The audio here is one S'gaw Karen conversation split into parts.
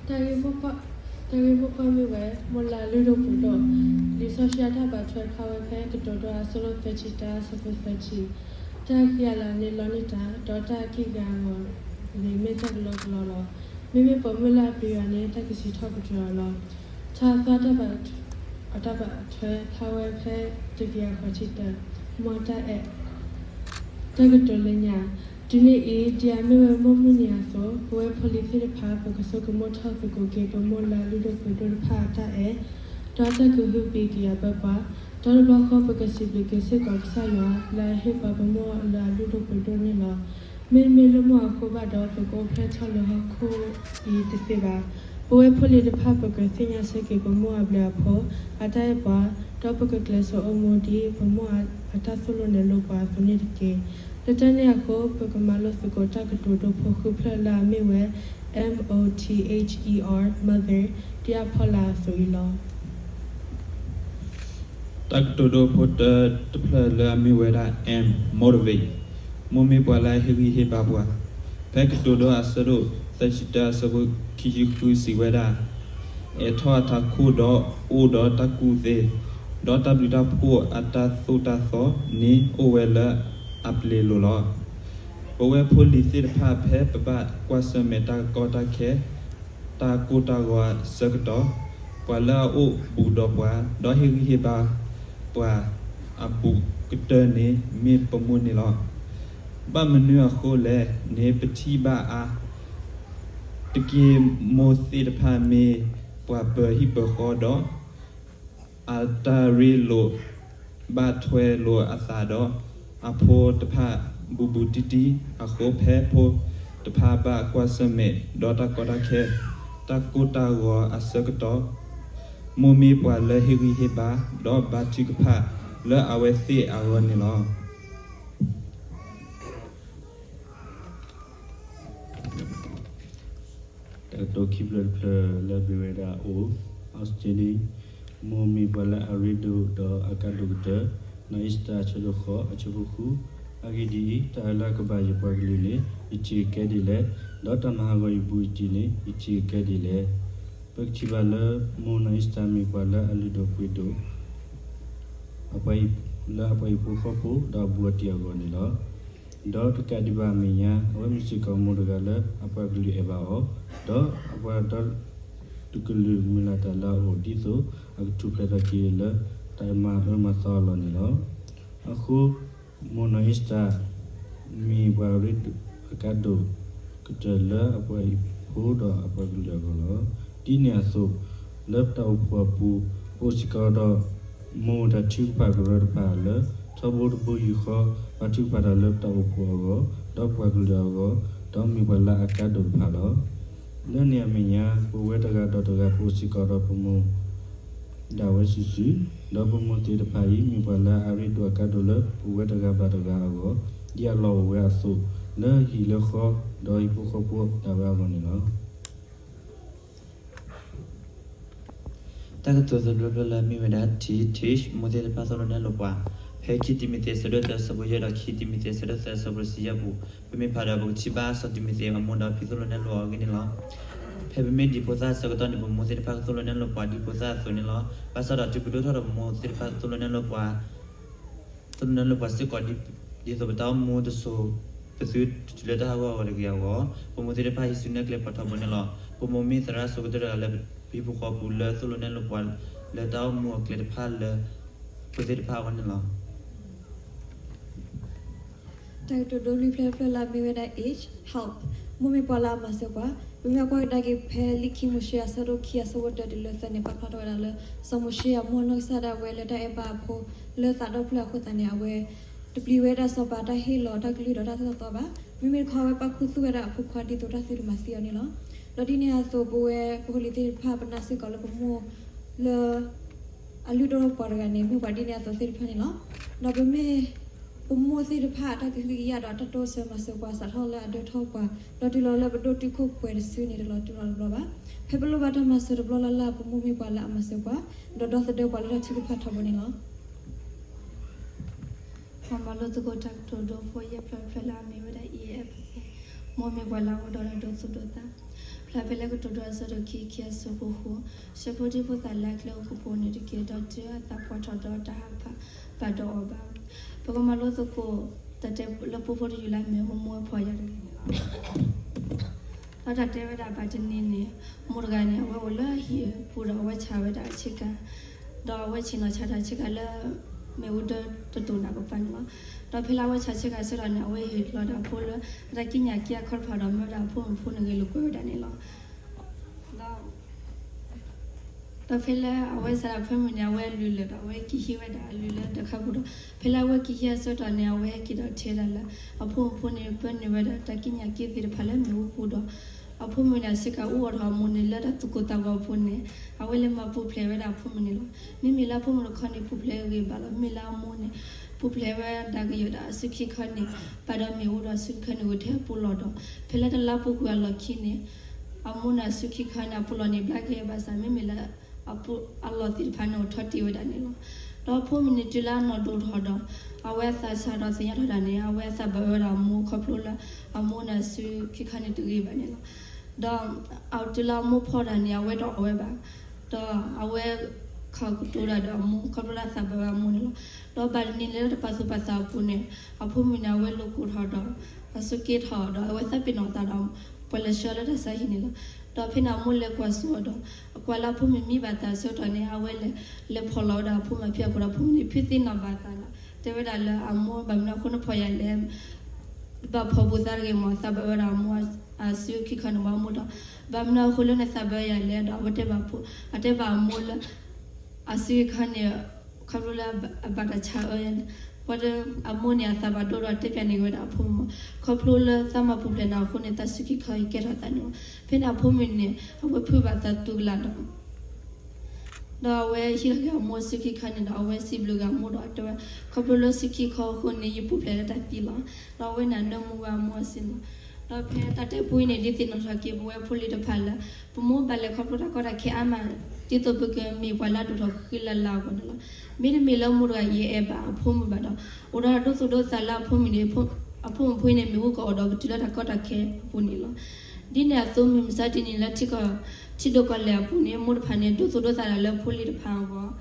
တၢ်ဂ့ၢ်မိၢ်ပှၢ်မ့ၢ်ဝဲ မိၢ်လၢအလုၢ်ဒိၣ်ပှ့ၤဒိၣ်, လံာ်စီဆှံအတၢ်ဘၣ်ထွဲဖျါဝဲဖဲကတိၤဒိအဆၢဒိၣ်သၢဆံတၢ အဆၢဖိသၢဆံ, တၢ်ဃံအလၤန့ၣ်လီန့ၢ်တၢ်, ဒီးတၢ်ကံၣ်ကၤအဂီၤန့ၣ်မ့ၢ်တၢ်ကလီကလီလီၤ. မ့မ့ၢ်ပိာ်မုၣ်လၢအပျံၤယွၤန့ၣ် တၢ်ကစံးထီၣ်ပတြၢၤအီၤလီၤ. ထါသီတၢ်ဘၣ် အတၢ်ဘၣ်ထွဲဖျါဝဲဖဲတကယၤဃိးဆံတၢ, မ်တၢ်အဲၣ် တၢ်ကတိၤလၢညါ, တုၤန့ၣ်အံၤ ဒ်အမ့ၢ်ဝဲမုၢ်နံၤအသိး ပဝဲဖိလံၤသ့ၣ်တဖၣ် ပကဆိကမိၣ်ထီၣ်သကိးက့ၤ ပမိၢ်လၢအလုၢ်ဒိၣ်ပှ့ၤဒိၣ်တဖၣ်အတၢ်အဲၣ်, ဒီးတၢ်ကဟုကယာ်ဘၢပှၤ, ဒီးတဘျီဃီ ပကစံးဘျုးက့ၤစ့ၢ်ကီးကစၢ်ယွၤ လၢအဟ့ၣ်ပှၤပမိၢ်လၢအလုၢ်ဒိၣ်ပှ့ၤဒိၣ်န့ၣ်လီၤ. မ့တမ့ၢ်လၢမိၢ်အဃိဘၣ်ဒီး ပကအိၣ်ဖျဲၣ်ထီၣ်လၢဟီၣ်ခိၣ်အံၤတသ့ဘၣ်. ပဝဲဖိလံၤတဖၣ် ပကသ့ၣ်ညါဆၢက့ၤပမိၢ်အဘျုးအဖှိၣ် အတၢ်အဲၣ်ပှၤ, ဒီးပကကျဲးစၢးအိၣ်မူဒ်ပမိၢ်အတၢ်သိၣ်လိနဲၣ်လိပှၤအသိးန့ၣ်တက့ၢ်. လၢတၢ်န့ၣ်အဃိ ပကမၤလိသကိးတၢ်ကတိၤဒိဖိဃုဖျၢၣ်လၢအမ့ၢ်ဝဲ M O T H E R, mother, ဒ်အဖီလာ်အသိးအံၤလီၤ. တၢ်ကတိၤဒိဖိတၢတဖျၢၣ်လၢအမ့ၢ်ဝဲဒၣ် M, motivate, မိၢ်မ့ၢ်ပှၤလၢအဟ့ၣ်ဂံၢ်ဟ့ၣ်ဘါပှၤ, ဖဲကတိၤဒိအဆၢဒိၣ်သၢဆံတၢ အဆၢဖိခံဆံဃုစံးဝဲဒၣ်, အဲၣ်ထီၣ်အထးခိၣ်ဒီးအိၣ်ဒီးတၢ်ကူၣ်သ့, ဒီးတၢ်ဘျုးတၢ်ဖှိၣ်အတၢ်သိၣ်တၢ်သီန့ၣ်အိၣ်ဝဲလၢအပျ့ၤလိၤလီၤ. ပဝဲဖိလံၤသ့ၣ်တဖၣ် ဖဲပဘၣ်ကွၢ်ဆၢၣ်မဲာ်တၢ်ကီတၢ်ခဲ တၢ်ကိၢ်တၢ်ဂီၤအဆၢကတီၢ်, ပှၤလၢအအိၣ်ဘူးဒီးပှၤ ဒီးဟ့ၣ်ဂံၢ်ဟ့ၣ်ဘါပှၤအဘူးကတၢၢ်န့ၣ် မ့ၢ်ပမိၢ်န့ၣ်လီၤ. ဘၣ်မနုၤအဃိလဲၣ်န့ၣ် ပထံၣ်ဘၣ်အါတက့ၢ် မိၢ်သ့ၣ်တဖၣ်မ့ၢ်ပှၤပၢၤဟံၣ်ပၢၤဃီဒီး အတၢ်ရ့လိာ်ဘၣ်ထွဲလိာ်အသးဒီးအဖိတဖၣ်ဘူးဘူးတံၢ်တံၢ်အဃိ ဖဲဖိတဖၣ်ဘၣ်ကွၢ်ဆၢၣ်မဲာ်ဒီးတၢ်ကီတၢ်ခဲ တၢ်ကိၢ်တၢ်ဂီၤအဆၢကတီၢ်, မိၢ်မ့ၢ်ပှၤလၢဟ့ၣ်ဂံၢ်ဟ့ၣ်ဘါ ဒီးဘါထုကဖၣ်လၢအဝဲသ့ၣ်အဂီၢ်န့ၣ်လီၤ. တၢ်ကတိၤခံဖျၢၣ်တဖျၢၣ်လၢအမ့ၢ်ဝဲဒၣ် O, outstanding, မိၢ်မ့ၢ်ပှၤလၢအရ့ဒိၣ်ဒီးအကါဒိၣ်ကတၢၢ်, နီၢ်အ့စတၢၤ အဆၢဒိၣ်ဃိး အဆၢဖိဃု, အဂ့ၢ်ဒ်အံၤ, တၢ်အၢလၢအကဘၣ်ယပှၤကလုာ်န့ၣ် ယထံၣ်ကကဲဒ်လဲၣ်, ဒီးတၢ်မၤဟးဂီၤယဘူးယတံၢ်န့ၣ် ယထံၣ်ကကဲဒ်လဲၣ်. ပကထံၣ်ဘၣ်လၢ မိၢ်နီၢ်အ့စတၢၤမ့ၢ်ပှၤလၢအလုၢ်ဒိၣ်ပှ့ၤဒိၣ် လၢအပှၤဟံၣ်ဖိဃီဖိ ဒီးအဘူးအတံၢ်အဂီၢ်န့ၣ်လီၤ. ဒီးတကးဒံးဘၣ်အမဲာ်ညါ အဝဲမ့ၢ်စ့ၢ်ကီးမိၢ်တဂၤလၢအပှၤကလုာ်အဲၣ်ဘၣ်အီၤ, ဒီးအပှၤဒီတကလုာ်မုၢ်လၢ်တၢ်လၢအအိၣ် ဒ်သိးအကထူၣ်ဖျဲးထီၣ်က့ၤလၢတၢ်မၤအၢမၤသီအလီၢ်န့ၣ်လီၤ. အဃိ မိၢ်နီၢ်အ့စတၢၤ မ့ၢ်ပှၤရ့ဒိၣ်အကါဒိၣ်ကတၢၢ်လၢအပှၤဟံၣ်ဖိဒီးအပှၤကလုာ်အဂီၢ်လီၤ. ဒ်န့ၣ်အသိး လၢပတၢ်အိၣ်ဖှိၣ်အပူၤ ပအိၣ်စ့ၢ်ကီးဒီး မိၢ်တၢ်ထုကဖၣ်ကရၢတဖၣ်လၢ ထီဘိတဘိယူၢ်ဃီ ဘါထုကဖၣ်တၢ်လၢပတၢ်အိၣ်ဖှိၣ်အဂီၢ် ဒီးပှၤကလုာ်အဂီၢ်, ဒီးမ့ၢ်ပှၤလၢအကါဒိၣ်တဖၣ်လီၤ. လၢန့ၣ်အမဲာ်ညါ ပဝဲတဂၤဒီးတဂၤ ပအိၣ်စ့ၢ်ကီးဒီးပမိၢ် ဒၣ်ဝဲစုာ်စုာ်, ဒီးပမိၢ်သ့ၣ်တဖၣ်အံၤ မ့ၢ်ပှၤလၢအရ့ဒိၣ်အကါဒိၣ်လၢပဝဲတဂၤဘၣ်တဂၤအဂီၢ်, ဒ်အလီၢ်အိၣ်ဝဲအသိး, လၢဟံၣ်လၢဃီ, ဒီးဟံၣ်ဖိဃီဖိဒၣ်ဝဲအဂီၢ်န့ၣ်လီၤ. တၢ်ကတိၤသဘျ့ဖျၢၣ်လၢအမ့ၢ်ဝဲဒၣ် T, teach, မိၢ်သ့ၣ်တဖၣ်သိၣ်လိနဲၣ်လိပှၤ, ဖဲခံတံၤမသ့း အဆၢဒိၣ်သၢ အဆၢဖိယဲၢ် ဒီးခံတံၤမသ့း အဆၢဒိၣ်သၢ အဆၢဖိတဆံယဲၢ်ပူၤ, ပမ့ၢ်ဖးဒီး ပကထံၣ်ဘၣ်စီၤတံၤမသ့းအမိၢ်ဒီးဖံးသိၣ်လိနဲၣ်လိအီၤအဂ့ၢ်န့ၣ်လီၤ. ဖဲပမ့ၢ်ဒံးဖိသၣ်အဆၢကတီၢ်န့ၣ် ပမိၢ်သ့ၣ်တဖၣ်ကသိၣ်လိနဲၣ်လိပှၤဒ်ဖိသၣ်အသိးန့ၣ်လီၤ. ဘၣ်ဆၣ်ဒီးတုၤပဒိၣ်ထီၣ်ဒီးပမိၢ်သ့ၣ်တဖၣ်သိၣ်လိနဲၣ်လိပှၤ သိၣ်လိနဲၣ်လိပှၤစ့ၢ်ကီး ဒ်သိးပတၢ်အိၣ်မူတစိၤ ပသုတတုၤလၢတၢ်ဟးဂီၤအဂီၢ်တဂ့ၤအဂီၢ်, ပမိၢ်သ့ၣ်တဖၣ်ဟံးစုနဲၣ်ကျဲပှၤထီဘိန့ၣ်လီၤ. ပမိၢ်မ့ၢ်သရၣ်စိကတၢၢ်တဂၤလၢပဟံၣ်ဖိဃီပူၤလၢသိၣ်လိနဲၣ်လိပှၤ လၢတၢ်အိၣ်မူအကျဲတဖၣ်လၢ ဖိသ့ၣ်တဖၣ်အဂီၢ်န့ၣ်လီၤ. တၢ်ကတိၤဒိလွံၢ်ဖျၢၣ်တဖျၢၣ်လၢအမ့ၢ်ဝဲဒၣ် H, help, မိၢ်မ့ၢ်ပှၤလၢအမၤစၢၤပှၤ, ပမ့ၢ်ကွၢ်ကဒါက့ၤဖဲလံာ်ခံမိၤၡ့အဆၢဒိၣ်ခံအဆၢဖိတၢတုၤလၢသၢန့ၣ် ပာ်ဖျါထီၣ်ဝဲဒၣ်လၢ စီၤမိၤၡ့အမိၢ်နီၢ်ကစၢ်ဒၣ်ဝဲလၢတၢ်အဲၣ်ဘၣ်အဖိလၢသးဒီဖျၢၣ်အဃိသတးန့ၣ် အဝဲတပျံၤဝဲဒၣ်စီၤပၤတၢ်ဟ့ၣ်လီၤတၢ်ကလုၢ်ဒီးတၢ်သိၣ်တၢ်သီဘၣ်. မ့မ့ၢ်တခီအဝဲပာ်ခူသူၣ်ဝဲဒၣ်အဖိခွါဒ်သိးတၢ်သုတမၤသံအီၤန့ၣ်လီၤ. ဒီးဒ်န့ၣ်အသိး ပဝဲပဖိလံၤသ့ၣ်တဖၣ် ပနာ်စ့ၢ်ကီးလၢပမိၢ်လၢ အလုၢ်ဒိၣ်ထီၣ်ပှၤတဂၤန့ၣ် မ့ၢ်ပှၤဒ်န့ၣ်အသိးသ့ၣ်တဖၣ်န့ၣ်လီၤ. ဒီးပမ့ၢ် ပမိၢ်သ့ၣ်တဖၣ်အတၢ်ကဟုကယာ်ဒီးအတၢ်တိစၢၤမၤစၢၤပှၤ စးထီၣ်လၢအဒၢထီၣ်ပှၤ ဒီးတုၤလီၤလၢပဒိၣ်တုာ်ခိၣ်ပှဲၤတစုန့ၣ် တလီၤတူာ်လီၤတဘျီဘၣ်. ဖဲပလိၣ်ဘၣ်တၢ်မၤစၢၤတဘျီလၢ်လၢ် ပမိၢ်မ့ၢ်ပှၤလၢအမၤစၢၤပှၤ ဒီးဒီသဒၢပှၤလၢတၢ်ထုကဖၣ်ထီဘိန့ၣ်လီၤ. ပမၤလိသကိးတၢ်ကတိၤဒိဖိယဲၢ်ဖျၢၣ်တဖျၢၣ်လၢအမ့ၢ်ဝဲဒၣ် E, empathy, မိၢ်မ့ၢ်ပှၤလၢအအိၣ်ဒီးတၢ်ဒိသူၣ်ဒိသး. ဖျါဖဲလၢကတိၤဒိအဆၢဒိၣ်ခံ ခံအဆၢဖိဃိ, ဆၢဖိဒံဖိသၣ်လၢအကျဲအိၣ်ကပိာ်န့ၣ်တက့ၢ်, ဒီးတုၤအသးပှၢ်ထီၣ်ဒီးတဟးဖးဘၣ်ဒီးအီၤဘၣ်. ပကမၤလိသကိး တၢ်တဲလၢပူဖိတယုၢ်လၢအမ့ၢ်မိၢ်မိၢ်ဖီၣ်ယာ်တဂ့ၤန့ၣ်လီၤ. ဒီးတၢ်တဲဝဲဒၣ်ဘၣ်တနံၤန့ၣ်, မိၢ်တဂၤန့ၣ် အဝဲအိၣ်လၢဟံၣ်ပူၤဒီးအဝဲဆါဝဲဒၣ်ဆ့ကၤ, ဒီးအဝဲဆ့ၣ်နီၤဆါတၢ်ဆ့ကၤလၢ မ့ၣ်အူဒၢတတိၢ်နီၢ်ကပၤန့ၣ်လီၤ. ဒီးဖဲလၢအဝဲဆါဆ့ကၤအဆၢကတီၢ်န့ၣ် အဝဲဟ့ၣ်လီၤဒၣ်အဖိလၢ အတၢ်ကံးညာ်က့အခီတဖၣ်ဒီး မ့ၢ်ဝဲဒၣ်အဖိမုၣ်ဖိန့ၣ်ဂ့ၤလိာ်ကွဲဝဲဒၣ်န့ၣ်လီၤ. ဒီးဖဲလၢအဝဲစးဒၣ်အဖိမုၣ်န့ၣ် အဝဲလုၢ်လၢာ်ဒီး အဝဲက့ၤဟံးဝဲဒၣ်အလုၢ်လၢဒၢးခါပူၤဒီး ဖဲလၢအဝဲက့ၤဟံးအဆၢကတီၢ်န့ၣ် အဝဲဟဲက့ၤဒီးထဲဒၣ်လၢ အဖိမုၣ်ဖိန့ၣ် ပၢနုာ်ဝဲဒၣ်တၢ်ကံးညာ်က့သ့ၣ်တဖၣ်လၢမ့ၣ်အူပူၤဒီး အဖိမုၣ်န့ၣ် အဆ့ကၤအူအီၣ်ထီၣ်အမိၢ်န့ၣ် လၢတၢ်သူၣ်ကိၢ်သးဂီၤအပူၤန့ၣ် အဝဲလဲၤမၤပူၤဖျဲးဝဲဒၣ်အဖိမုၣ်န့ၣ်လီၤ. မ့မ့ၢ်လၢအဖိမုၣ်တခီန့ၣ် ပူၤဖျဲးဂ့ၤဘၣ်လီၤ. မ့မ့ၢ်လၢအမိၢ်န့ၣ် ပူၤဖျဲးဝဲဒၣ်ကယီၢ်ဒၣ်အစုခံခီန့ၣ် ဘၣ်ဒီးမ့ၣ်အူဒီးအစုခံခီန့ၣ် အိၣ်ထဲအပူၤလီၢ်ဒီး ဖဲလၢတလါပူၤကွံာ်အလီၢ်ခံန့ၣ် အမိၢ်န့ၣ်အစုခံခီန့ၣ် အပူၤလီၢ်န့ၣ် ဘျါက့ၤဘၣ်ဆၣ် မ့မ့ၢ်လၢ အလီၢ်သ့ၣ်တဖၣ်န့ၣ် အိၣ်ထီၣ်တ့ၢ်ဝဲဒၣ်န့ၣ်လီၤ. ဒီးအဖိမုၣ်န့ၣ် တုၤလၢအနီၢ်ဒိၣ်ထီၣ်ဒီး အဝဲအသးစၢ်ဒီးသ့ၣ်ညါထီၣ်ဒၣ်န့ၣ် အဝဲအသးဘၣ်ဝဲဒၣ်အမိၢ်ခီဖျိလၢ အမိၢ်န့ၣ်အစုခံခီန့ၣ်တဂ့ၤဘၣ်န့ၣ်လီၤ. ဒီးတုၤလၢအမိၢ်ဖီၣ်တၢ်န့ၣ် အဝဲတအီၣ်ဝဲဘၣ်. ဒီးအဝဲခီၣ်ကတိၤတၢ်ဒီးအမိၢ် ခီဖျိလၢအသးဘၣ်ဝဲအမိၢ်န့ၣ်လီၤ. ဒီးဘၣ်တနံၤလၢတၢ်ပာ်သူၣ်ပာ်သးအပူၤန့ၣ် အဖိမုၣ်န့ၣ် အဝဲလိာ်ကွဲထီၣ်ဒီး အဆိးက့ထီၣ်ဒီး အဝဲသးပ့ၤနီၣ်အသးဒီး ပှၤလဲၤဆှၢလၢတၢ်ဆါဟံၣ်န့ၣ်လီၤ. ဒီးဖဲန့ၣ်အမိၢ်လဲၤကွၢ်စိအီၤဒီး အကွၢ်လၢအဖိမုၣ်မံဘၣ်သးအဆၢကတီၢ်န့ၣ် အဝဲလဲၤ လဲၤဖီၣ်လီၤဝဲဒၣ်အဖိမုၣ်အဖံအဃိဒီး အဖိမုၣ်န့ၣ် ဖုသ့ၣ်နီၣ်ဘၣ်သးလီၤ. တဲဝဲဒၣ်လၢအမိၢ် ဘၣ်မနုၤအဃိနဖီၣ်ယၤလဲၣ်, ဘၣ်ဖီၣ်ဘူးသးတဂ့ၤမး, သးဘၣ်ဝဲဒၣ်အမိၢ်အစုခံခီန့ၣ်မး အမိၢ်ဒီး ဘၣ်မနုၤအဃိလၢနသးဘၣ်ယၤလဲၣ်ဒီး အဝဲတဲဘၣ်အဖိ, အတဲဘၣ်အမိၢ်လၢ အစုခံခီန့ၣ် ခီဖျိလၢအဘၣ်တၢ်ဆါအၢယၤန့ၣ်, ဝဲဒၣ်အမိၢ်န့ၣ် အသးဘၣ်ဒိဒီးတဲပျးန့ၢ်ဝဲဒၣ်အဖိမး, ခီဖျိလၢသးမၤပူၤဖျဲးနၤအဃိန့ၣ် သးစုခံခီအံၤကဲထီၣ်သးန့ၣ်မး. ဖဲန့ၣ်အဖိမုၣ်န့ၣ် အဝဲဖုးဘၣ်သးတူၢ်ကလာ်ဒီး ဒီးအဝဲဟံးထီၣ်က့ၤအမိၢ်စုခံခီန့ၣ်ဒီး အဝဲစံးဘျုးက့ၤအမိၢ်ဒီးတဲဝဲ, ခီဖျိလၢစုခံခီအဃိန့ၣ် ယပူၤဖျဲးလၢတၢ်သံလီၤ. ဒီးအဝဲန့ၣ်နၢမူဝဲအမိၢ်အစုန့ၣ်လီၤ. ဒီးဖဲတၢ်တဲပူအံၤန့ၣ် ဒုးသ့ၣ်နီၣ်ထီၣ်က့ၤပဝဲဖိလံၤတဖၣ်လၢ ပမိၢ်ဘၣ်လဲၤခီဖျိတၢ်ကီတၢ်ခဲအါမး, ဒ်သိးပကမ့ၢ်ပှၤလၢအဒိၣ်ထီၣ်ဃံလၤလၤအဂီၢ်န့ၣ်လီၤ. မ့တမ့ၢ်လၢမိၢ်တဂၤအံၤအဲၣ်ဘၣ်အဖိမုၣ်ဘၣ်ဒီး အိၣ်ဒီးဒိသူၣ်ဒိသးလၢအဖိမုၣ်န့ၣ် အဖိမုၣ်ဖိအံၤန့ၣ် မ့ၣ်အူကအီၣ်ဒီးကတုၤလၢတၢ်ကီတၢ်ခဲအပူၤန့ၣ်လီၤ. ဒ်န့ၣ်အသိးမုၢ်မဆါတနံၤလၢ ထံဒိၣ်ကီၢ်လဲၢ်အပူၤန့ၣ် မိၢ်တဖၣ်န့ၣ် ဒိသူၣ်ဒိသးဒၣ်လၢဖိလံၤတဖၣ်အဂီၢ်,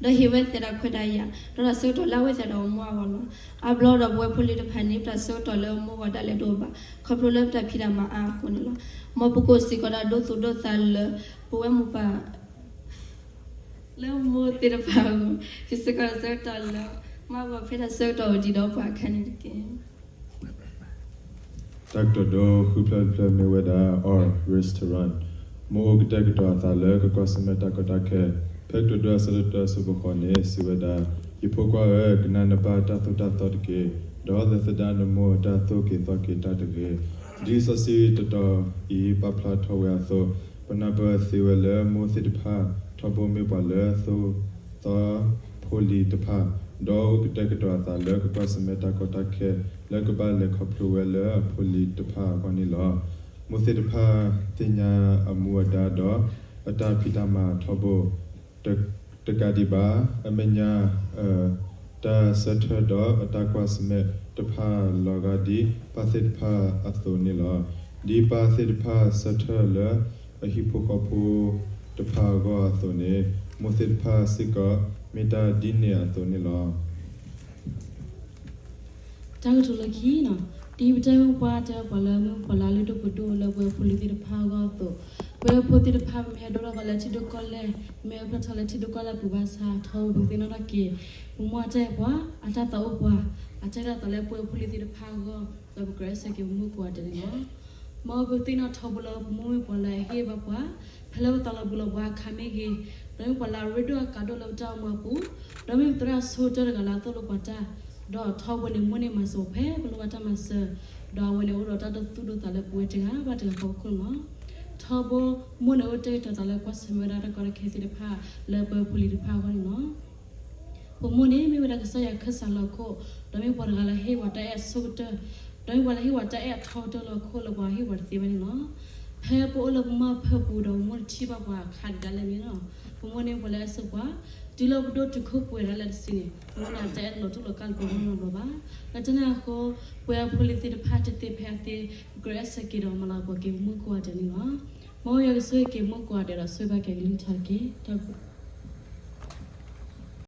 ဒီးဟ့ၣ်ဝဲသဲးတၢ်ခွဲးတၢ်ယာ် ဒီးတၢ်ဆၢကတီၢ်လၢအဝဲသဲးဒီးအမိၢ်အဂီၢ်လီၤ. အါဘျီဒီးပဝဲဖိလံၤတဖၣ်န့ၣ် ပတၢ်ဆၢကတီၢ်လၢမိၢ်အဂီၢ်ဒၣ်လဲာ်တအိၣ်ဘၣ် ခီဖျိလၢပတၢ်ဖံးတၢ်မၤအါအဃိန့ၣ်လီၤ. မ်ပကအိၣ်စ့ၢ်ကီးဒီးဒိသူၣ်ဒိသးလၢ ပဝဲမိၢ်ပၢ် လၢမိၢ်သ့ၣ်တဖၣ်အဂီၢ် ကစ့ၢ်ကီးတၢ်ဆၢကတီၢ်လၢ မၤဂီၤဖဲတၢ်ဆၢကတီၢ်အိၣ်ဒံးဒီးပှၤအခါန့ၣ်တက့ၢ်. တၢ်ကတိၤဒိဃုဖျၢၣ်တဖျၢၣ်မ့ၢ်ဝဲဒၣ် Our Restaurant, မိၢ်အိၣ်ကတဲာ်ကတီၤအသးလၢကကွၢ်ဆၢၣ်မဲာ်တၢ်ကီတၢ်ခဲ, ဖဲကတိၤဒိအဆၢတၢတၢအဆၢဖိဃိးန့ၣ် စံးဝဲဒၣ်, ယဖိခွါဧၢ, ကနၣ်နပၢ်တၢ်သိၣ်တၢ်သီတက့ၢ်, ဒီးသဒၣ်နမိၢ်တၢ်သိၣ်က့ၤသီက့ၤတၢ်တဂ့ၤ. ဒ်စီဆှံတတီၤအံၤပာ်ဖျါထီၣ်ဝဲအသိး, ပနၢ်ပၢၢ်သ့ဝဲလၢမိၢ်သ့ၣ်တဖၣ် ထီဘိမ့ၢ်ပှၤလၢအသိၣ်သီဖိလံၤတဖၣ်, ဒီးအိၣ်ကတဲာ်ကတီၤအသးလၢကကွၢ်ဆၢၣ်မဲာ်တၢ်ကီတၢ်ခဲ လၢကဘၣ်လဲၤခီဖျိဝဲလၢအဖိလံၤတဖၣ်အဂီၢ်န့ၣ်လီၤ. မိၢ်သ့ၣ်တဖၣ်သ့ၣ်ညါအမူအဒါဒီး အတၢ်ဖံးတၢ်မၤထီဘိ တကးဒံးဘၣ် အမဲာ်ညါ တၢ်ဆၢထၢၣ်ဒီးအတၢ်ကွၢ်ဆၢၣ်မဲာ်တဖၣ်လီၤဂာ်ဒ်ပၢ်သ့ၣ်တဖၣ်အသိးန့ၣ်လီၤ. ဒ်ပၢ်သ့ၣ်တဖၣ်ဆၢထၢၣ်လၢအဟံၣ်ဖိဃီဖိတဖၣ်အဂီၢ်အသိးန့ၣ် မိၢ်သ့ၣ်တဖၣ်စ့ၢ်ကီး မ့ၢ်တၢ်ဒ်န့ၣ်အသိးန့ၣ်လီၤ. တၢ်ကတိၤလၢခံန့ၣ်, ဒ်ပတဲဝဲပှၤတဲပှၤလၢ မ့ၢ်ပှၤလၢအလုၢ်ဒိၣ်ပှ့ၤဒိၣ်လၢပဝဲဖိလံၤသ့ၣ်တဖၣ်အဂီၢ်အသိး, ပဝဲဖိသ့ၣ်တဖၣ်မ့ၢ်ဟဲဒိၣ်ထီၣ်ဘၣ်လၢထံဒိၣ်ကီၢ်လဲၢ်, မ့ၢ်ဟဲဖျါထီၣ်လၢထံဒိၣ်ကီၢ်လဲၢ်ပူၤဘၣ်ဆၣ် ထီဘိပသ့ၣ်နီၣ်ထီၣ်က့ၤ ပမိၢ်အတဲပှၤ အတၢ်သးအိၣ်ပှၤအတၢ်အဲၣ်တၢ်သးလၢပဝဲဖိလံၤသ့ၣ်တဖၣ်အဂီၢ် ဒီးပကြၢးအဲၣ်ဆၢက့ၤပမိၢ်ကိးဂၤဒဲးန့ၣ်လီၤ. မ်ပသ့ၣ်နီၣ်ထီဘိလၢပမိၢ်မ့ၢ်ပှၤလၢအဟ့ၣ်ဘၣ်ပှၤ ဖဲလၢပသးလီၤဘှံးလီၤဘှါအခါမ့ၢ်ဂ့ၤ, ဒီးမ့ၢ်ပှၤလၢအရ့ဒိၣ်အကးဒိၣ်လၢပတၢ်အိၣ်မူအပူၤ, ဒီးမ့ၢ်ပသရၣ်ဆိကတၢၢ်တဂၤလၢအသိၣ်လိပှၤတၢ်, ဒီးထီဘိန့ၣ် မိၢ်န့ၣ်မၤစၢၤဖဲပလိၣ်ဘၣ်တၢ်မၤစၢၤ, ဒီးအဝဲန့ၣ်အိၣ်ဒီးတၢ်ဒိသူၣ်ဒိသးလၢပဝဲတဂၤဘၣ်တဂၤဖီခိၣ်န့ၣ်လီၤ. ထီဘိ မိၢ်န့ၣ်အိၣ်တဲာ်ကတီၤသးလၢကွၢ်ဆၢၣ်မဲာ်ဝဲဒၣ်တၢ်ကီတၢ်ခဲသ့ၣ်တဖၣ်လၢပဝဲဖိလံၤတဖၣ်အဂီၢ်န့ၣ်လီၤ. ပမိၢ်န့ၣ်မ့ၢ်ဝဲဒၣ်ကစၢ်ယွၤခၢၣ်စးလီၤခိၣ်, ဒီးမ့ၢ်ပှၤတဂၤလၢဟ့ၣ်ပှၤတၢ်အဲၣ်အဆိကတၢၢ်, ဒီးမ့ၢ်ပှၤလၢဟ့ၣ်ပှၤတၢ်အဲၣ်အထီကတၢၢ်လီၤခိၣ်လၢပှၤဟ့ၣ်ပှၤတသ့ဘၣ်န့ၣ်လီၤ. ဖဲပအိၣ်လၢပမၢ်ဖၢပူၤဒီးပမိၢ်တထံၣ်ဘၣ်ပှၤအခါဒၣ်လဲာ်န့ၣ်လီၤ. ပမိၢ်န့ၣ်ပှၤလၢအအဲၣ်စ့ၢ်ပှၤ, တုၤလၢပဒိၣ်တုာ်ခိၣ်ပှဲၤဒၣ်လဲာ်တစုန့ၣ် ပမိၢ်န့ၣ်အတၢ်အဲၣ်တလီၤထူလီၤကၢ်လၢပဂီၢ်နီတဘျီဘၣ်. လၢတၢ်န့ၣ်အဃိ ပဝဲဖိလံၤသ့ၣ်တဖၣ်တသ့ဖဲအသ့ ပကြၢးအဲၣ်ဆၢက့ၤဒီးမၤလၤကပီၤက့ၤပမိၢ်ကိးဂၤဒဲးန့ၣ်လီၤ. မ်ယွၤကဆိၣ်ဂ့ၤက့ၤမိၢ်ကိးဂၤဒဲးဒီးဆိၣ်ဂ့ၤဘၣ်က့ၤကလုၢ်ကထါတက့ၢ်. တၢ်ဘျုး